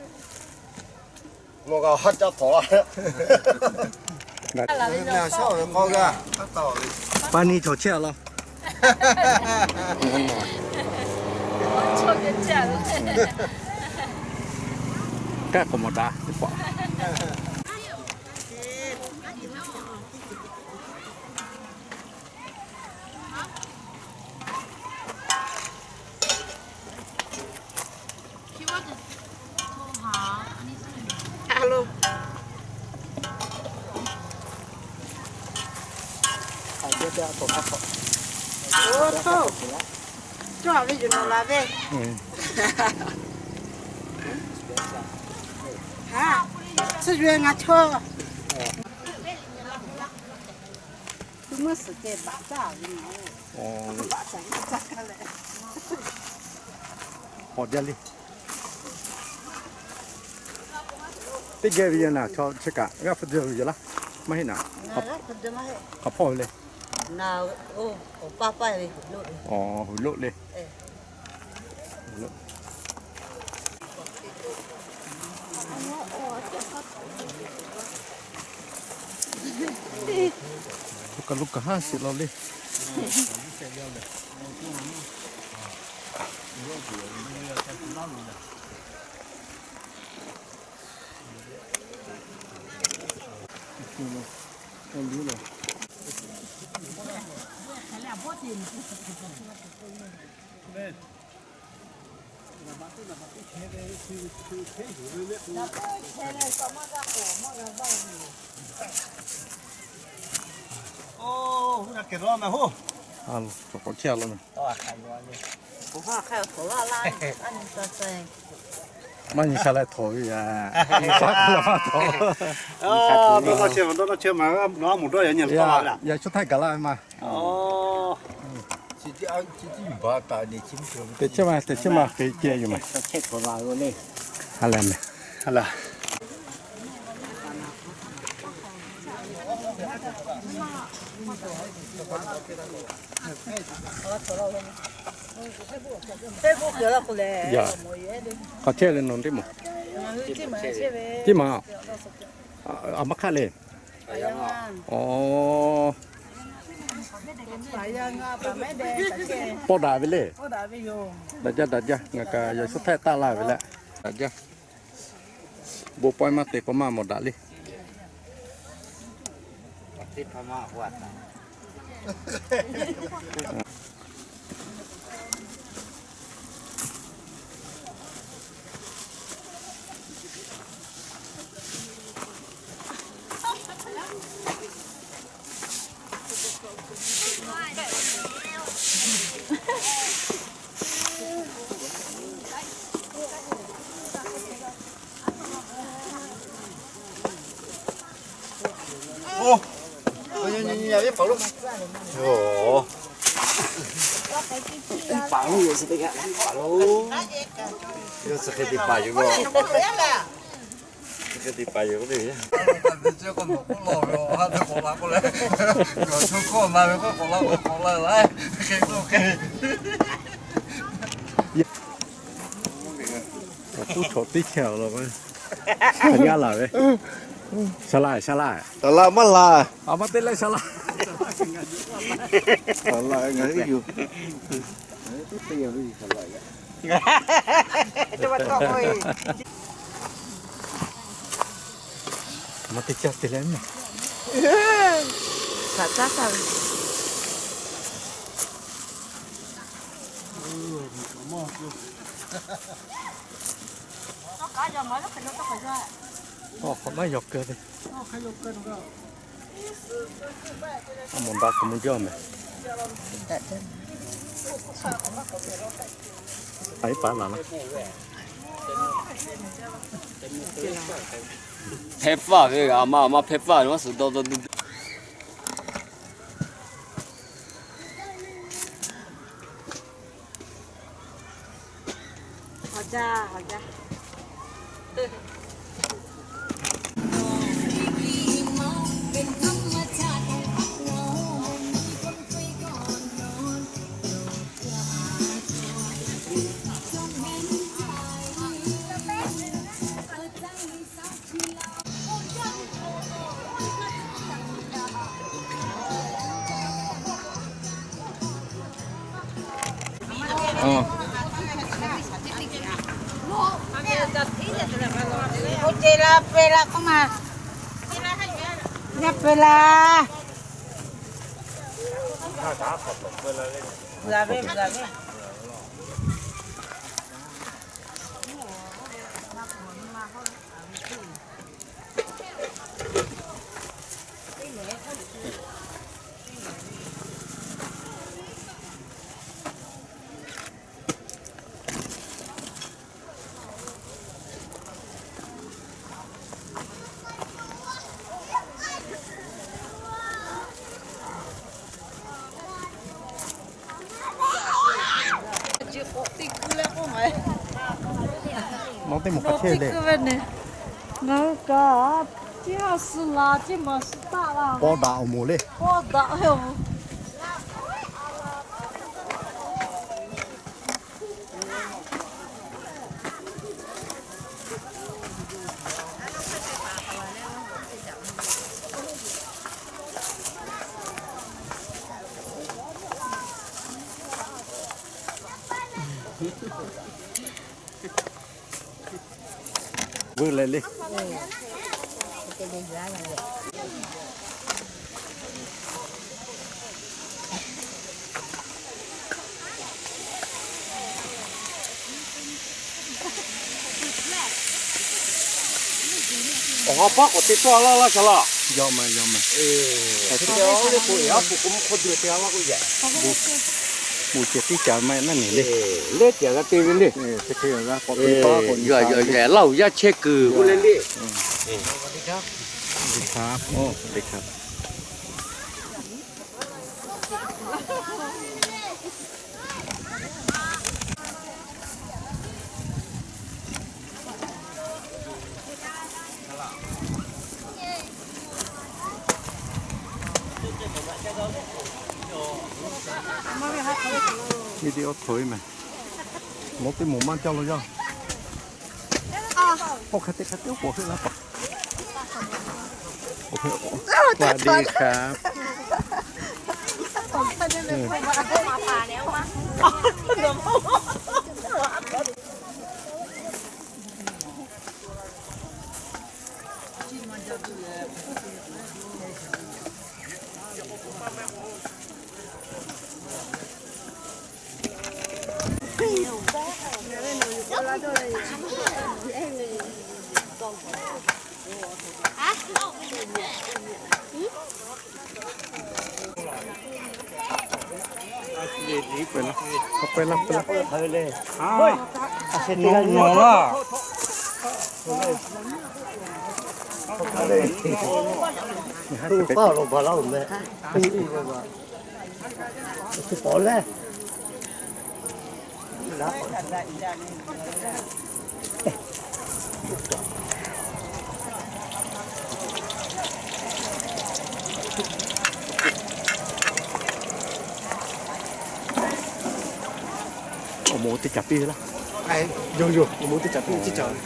Nawˬ kaꞈ haˉ caˇ htawnˍ laˇ. Paˇ neˇ chaw chehˇ a laˇ. K'awꞈ mawˬ daꞈ teˇ hpaˍ. Cawˇ ve yoˬ nawˬ la ve. Haˉ, tcuhˇ yawˇ ngaˬ chaw. Tuˬ mvuhˇ suhˍ ceh baꞈ caˇ ve. K'awꞈ jaˇ le. Teˇ geh ve yoˬ naˍ, chaw chi kaꞈ g'aˇ hpu de ve yoˬ laˇ. Maˇ heˆ naˍ. Hk'aˬ hpawˇ ve le. Awˬ, huˍ loˆ le. Lo kaꞈ lo kaꞈ haˉ shiˍ la le. Maˇ nyi sha leh htawnˍ ve yaꞈ, nyi sha hk'e leh maˇ htawnˍ. Yaꞈ chaw htaˇ gaˬ laˇ ve maˇ. Teꞈ chiˉ ma, teꞈ chiˉ ma hk'e ceh yoˬ mehˍ. Ha lehˬ mehˍ. Yaꞈ, hk'aˬ chehˇ le nawˬ teˇ maˬ. Teˇ maˬ. A maˇ hk'aˆ le. Awˬ, pawˆ daꞈ ve le. Daꞈ jaˇ, daꞈ jaˇ. Ngaˬ kaꞈ yaꞈ shu htehˆ taˆ laˇ ve leh. Daꞈ jaˇ. Bon pawehˇ maˇ te k'o maˇ mawˬ daꞈ le. Awˬ, tuˉ chaw teˇ chehˇ awˬ lawn k'o, a nyi a laˬ ve, sha laˇ, sha laˇ, a maˇ te leh sha laˇ, a laˬ ngaˬ hui yoˬ. Maˇ te caˇ te leh mehˍ. Kaꞈ caˉ taˍ ve. Awˬ, hk'awꞈ maˇ yaw keu ve. A mawˬ daꞈ k'o mvuh jaˇ mehˍ. A iˉ paˍ laˬ laˇ. Hpehˇ faˆ ve, a ma a ma hpehˇ faˆ ve, maˇ suhˍ dawˇ dawˇ duˇ duˇ. Oˇ ce la peuˬ la k'oˆ ma. Yaˇ peuˬ la. G'a ve, g'a ve. Nawˬ teˇ moˍ hk'aˬ chehˇ le. Ngaˬ hui kaꞈ teˇ ha suh la teˇ maˬ suh taˆ la. Paw daꞈ awˬ moˍ le. Paw daꞈ ve awˬ moˍ. Veuˆ leh le. Awˬ ha paˉ k'awꞈ te tawˆ laˇ laˇ ca laˇ. Yawˇ meh, yawˇ meh. Te le k'o, aˉ poꞈ k'o mvuhˇ hk'awˇ dui te laˇ k'o yaꞈ. Bon ceh tiˉ ca maˇ naˉ nehˬ le. Lehˉ tiꞈ g'a te ve le. Yaꞈ laˇ-oˬ, yaˇ chehˇ kuiˬ k'oˆ le le. Video htawˇ ve meh. Mawˇ teˇ moˍ maˇ caˇ lo yaˇ. K'oˆ hk'e te hk'e te k'oˆ hk'e laˇ paˍ. สวัสดีครับ Awˬ moˍ teˇ caˬ piˇ ve laˇ. Yoˬ yoˬ, awˬ moˍ teˇ caˬ piˇ ve teˇ caˬ.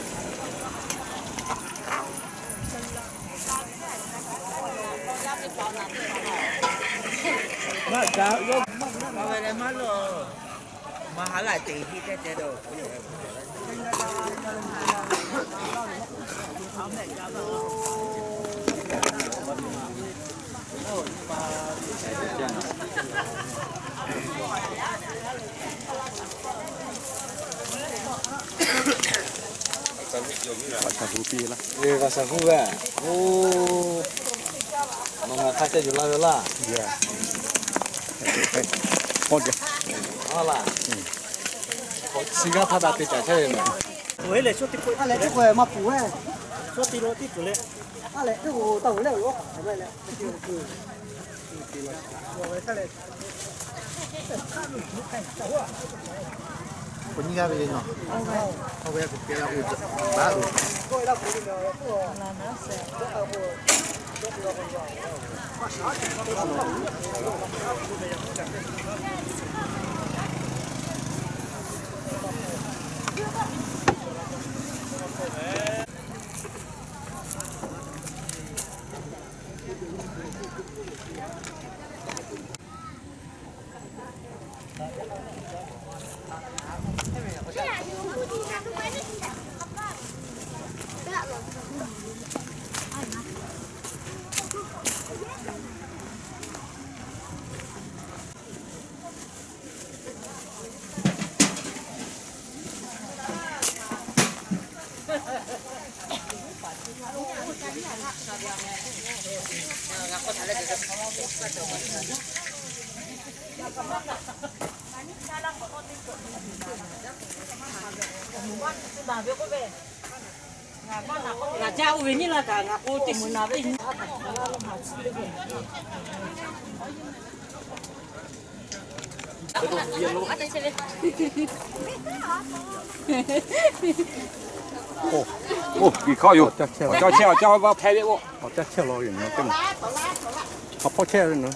G'aꞈ shaˍ hu ve, oˇ, nawˬ ngaˬ hk'a ca yuˬ la ve laˇ. Aˉ laˇ, chi g'aˇ htaˇ daꞈ te caˍ chehˇ ve meh. Aˉ leh teˇ k'o maˇ puˍ ve, aˉ leh teˇ k'o taˇ g'uˬ leh g'uˬ k'aꞈ hk'aˬ ve leh. K'o nyiˇ g'aˇ ve le nawˬ. K'o ve k'o pehˬ la k'o, baˆ lo. Ngaˬ ca oˇ ve nyi la kaꞈ ngaˬ k'o teˇ shiˍ na ve. Oˇ, oˇ, miˬ hkawˇ yoˬ. Awˬ caˇ chehˇ, awˬ caˇ vaˇ hpehˇ ve oˇ. Awˬ caˇ chehˇ law yoˬ, teˇ maˬ. Awˬ hpawˇ chehˇ ve naˬ.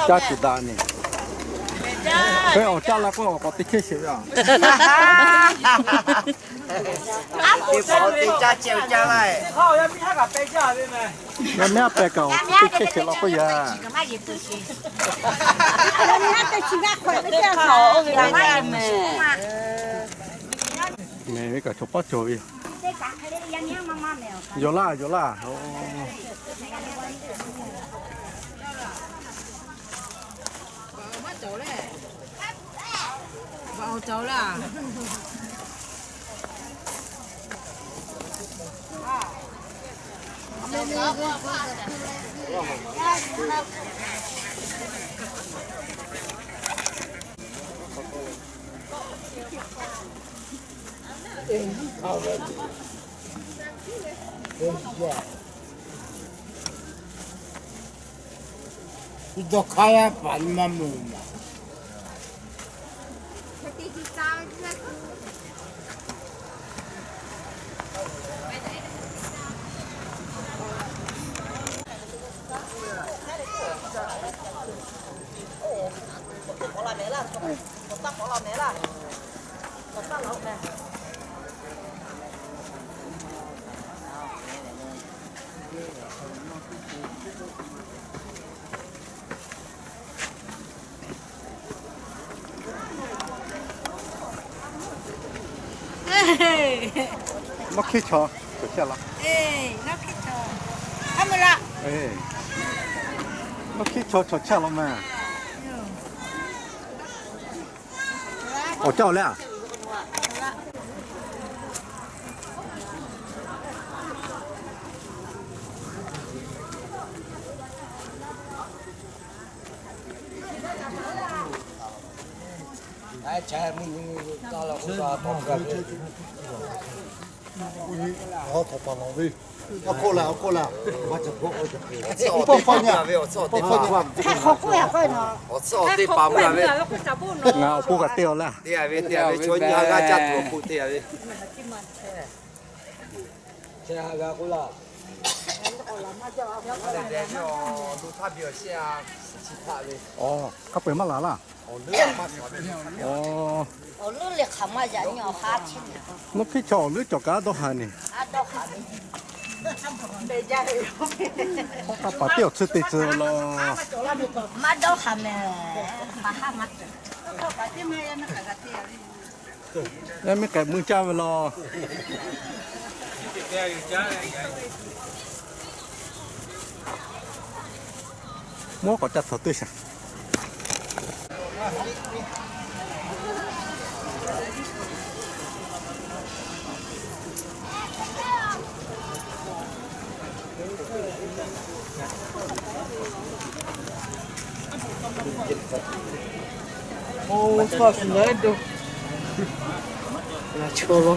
Caˇ tuˬ daꞈ ni. Hk'e awˬ caˇ la k'o awˬ k'awꞈ teˇ chehˇ sheˍ ve a. Yaˇ miˇ haˉ pehˬ kaꞈ awˬ teˇ chehˇ sheˍ law k'oˆ yaˇ. Mehˬ ve kaꞈ chaw paˉ cawˬ ve. Yawˬ laˇ, yawˬ laˇ. Dawˇ hk'aˇ yaˇ paˍ nyi ma mawˬ maˬ. Nawˉ hkiˇ chaw, chaw chehˇ law. Nawˉ hkiˇ chaw, chaw chehˇ law mehˬ. Awˬ caˇ awˬ le a. Ngaˬ awˬ pon kaꞈ te awˬ laˇ. Te a ve, te a ve, chaw nyi ha g'aˇ caˇ tuˬ awˬ pon te a ve. Awˬ, hk'a peu-eˬ maˇ laˬ laˇ. Awˬ, nawˉ hkiˇ chaw awˬ leuˉ cawˬ kaꞈ dawˇ haˍ neˬ. Hawˉ k'aˇ paˍ teˇ awˬ tsuhˇ te tcuh law. Maˇ dawˇ haˍ mehˬ. Yaˇ miˇ k'ai mui caˇ ve law. Mvuhˇ k'awꞈ ca htawnˍ teˇ shaˍ. Oˇ, tawˇ suhˍ leh do. Ngaˬ chaw lo.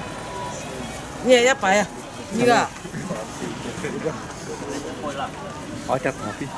Nyi yaˇ paˍ yaˇ. Nyi g'aˇ. Awˬ ca htaˍ piˇ.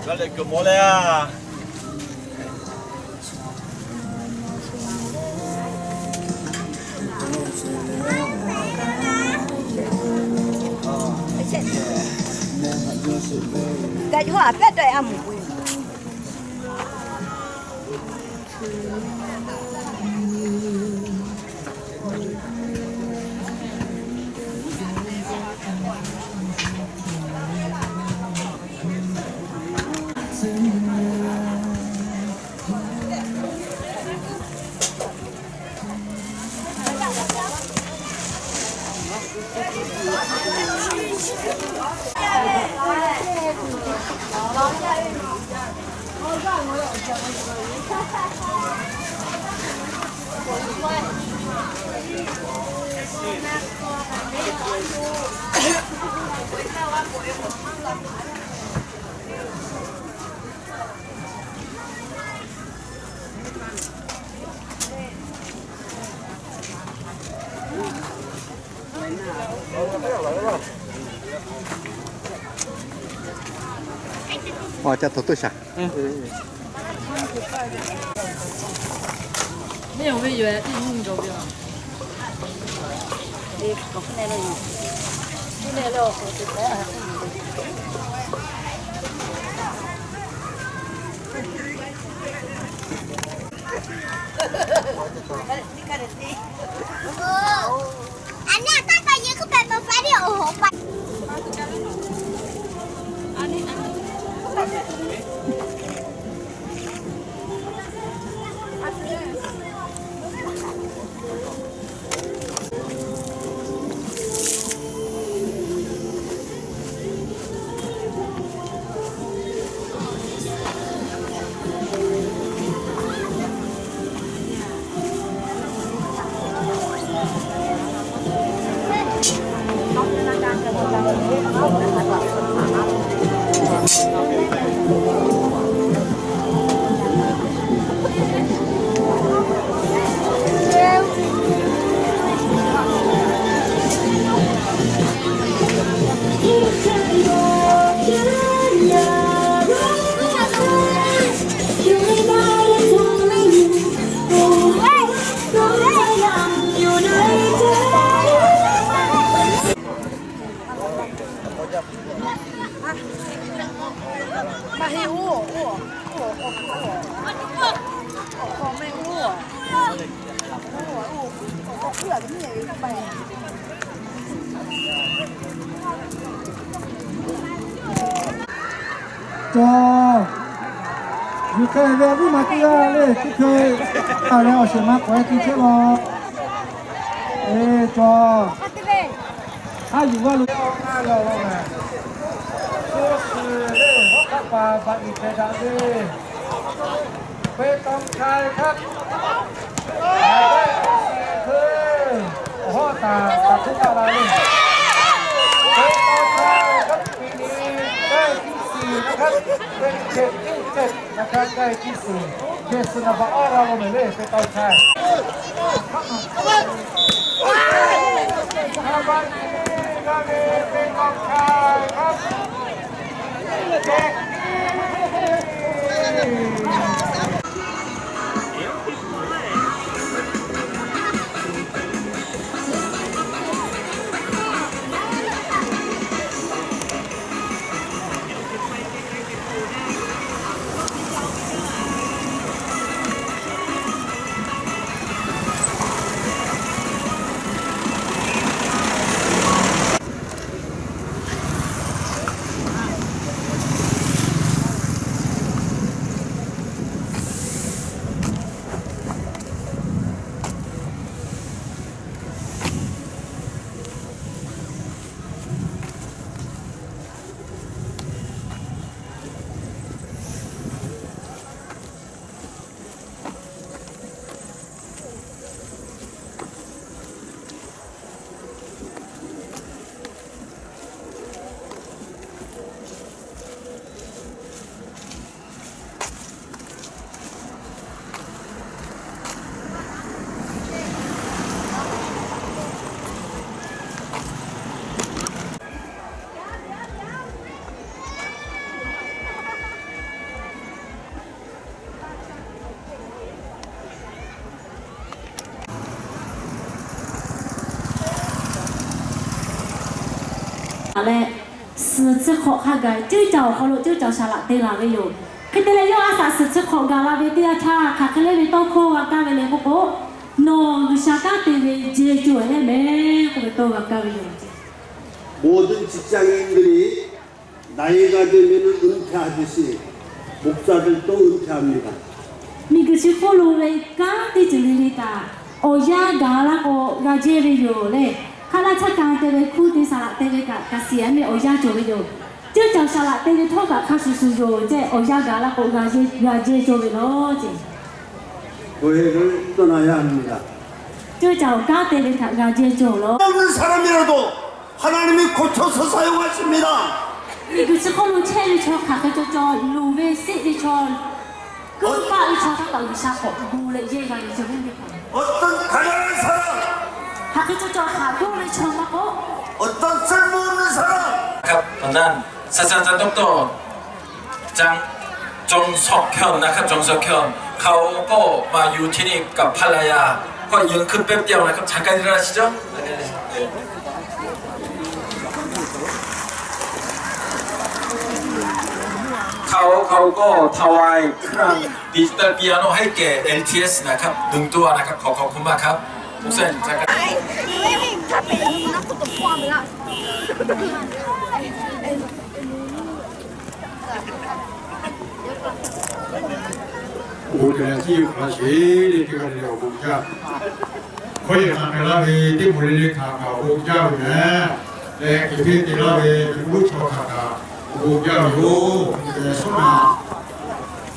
G'a leh kuiˬ mawˬ leh a. Gaˬ yuˬ a pehˉ dawˇ a mvuhˇ k'o. Aˬ, ca htoꞈ toˇ shaˍ. Cawˬ, yuˬ hk'e ve awˬ viˉ ma teˇ g'aˇ le, teˇ hkui a leh awˬ shehˍ ma k'awꞈ e te chehˇ law. E, cawˬ. Haˉ yuˬ g'aˇ lo, a, suh suhˍ le, hawˉ hk'aˆ paˍ baꞈ iˍ hpehꞈ daꞈ ve, เป็นกองชายครับ หมายเลขสิบสี่ คือ โอ้โห ตา ตาคุกอะไรนี่ เป็นกองชายครับ ปีนี้ได้ที่สี่นะครับ เป็นเขตที่เจ็ดนะครับ ได้ที่สี่ เขตสุนทรภา เราเลย เป็นกองชาย สถาบันนี้ก็มีเป็นกองชายครับ เด็กดี leh, suhˍ chi hk'awꞈ hk'a gaˬ ceuˇ caˬ awˬ hk'aw lo ceuˇ caˬ shaˍ laꞈ te laˬ ve yoˬ. Hk'e te leh, yawˇ a shaꞈ suhˍ chi hk'awꞈ gaˬ la ve teˇ yanˇ htaˇ, hk'aˬ hk'e le ve tawˇ hkawˇ g'a kaˇ ve le k'oˆ k'o, Nawˬ G'uiˬsha kanˉ te ve jehˇ cawˬ heˆ mehˍ k'oˆ ve tawˇ g'a kaˇ ve yoˬ. 모든 직장인들이 나이가 들면 은퇴하듯이 목사들도 은퇴합니다. Miˬguiˬ chi hk'oˆ lo ve kanˉ teˇ ceuˬ le le kaꞈ, awˬ yanˇ gaˬ laˇ k'o g'a jehˇ ve yoˬ le. Hk'aˇ naˆ chaˇ ka te ve hkunˉ te saˍ laꞈ te ve kaꞈ, ka siˍ a meh awˬ yanˇ cawˬ ve yoˬ. Ceuˇ caˬ shaˍ laꞈ te ve htawˇ kaꞈ hk'a shuˍ shuˍ yoˬ ceh, awˬ yanˇ gaˬ laˇ k'o g'a jehˇ cawˇ ve law ceh. 교회를 떠나야 합니다. Ceuˇ caˬ awˬ kanˉ te ve htaꞈ g'a jehˇ cawˇ law. 없는 사람이라도 하나님이 고쳐서 사용하십니다. Miˬguiˬ chi hk'oˆ lo chehˇ ve chaw hk'aˬ hk'e cawˬ cawˬ, luˬ ve seˆ ve chaw, kuiˉ paˆ ve chaw htaˇ kaꞈ G'uiˬsha k'awꞈ gu leh yehˇ g'a ve ceh ve teˇ hpaˍ. 어떤 가난한 사람, hk'aˬ hk'e cawˬ cawˬ haˍ g'awˇ ve chaw maˇ k'oˆ, 어떤 쓸모없는 사람, ครับ ตอนนั้น ศาสตราจารย์ ดอกเตอร์ จัง จงซอกเคิลนะครับ จงซอกเคิล เขาก็มาอยู่ที่นี่กับภรรยา ก็ยืนขึ้นแป๊บเดียวนะครับ ฉันก็ได้ชิจง เขา เขาก็ถวายเครื่องดิจิตอลเปียโนให้แก่ แอลทีเอส นะครับ หนึ่งตัวนะครับ ขอขอบคุณมากครับ ทุกท่าน Awˬ bon teꞈ leh tiˉ yoˬ hk'a sheˍ le, teˇ g'aˇ le le awˬ bon jaˇ. Hkawˇ yehˬ hk'aˬ hk'e laˇ ve teˇ moˍ le le htaꞈ kaꞈ awˬ bon jaˇ ve mehˍ. Leh hk'e te te laˇ ve Hkriꞈ yaˇ chaw htaꞈ kaꞈ awˬ bon jaˇ ve yoˬ. Teˇ g'aˇ le le hkawˇ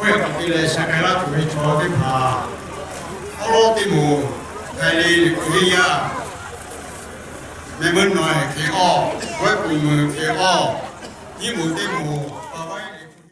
yehˬ hk'aˬ hk'e leh sha k'ai laˇ tuˬ ve chaw teˇ hpaˍ, awˉ lawˉ teˇ moˍ, hk'e le le hk'e yaˇ, meh meuˇ nawˬ hk'e awˬ, g'awehˇ kuˬ meuˬ hk'e awˬ, nyiˇ moˍ teˇ moˍ pa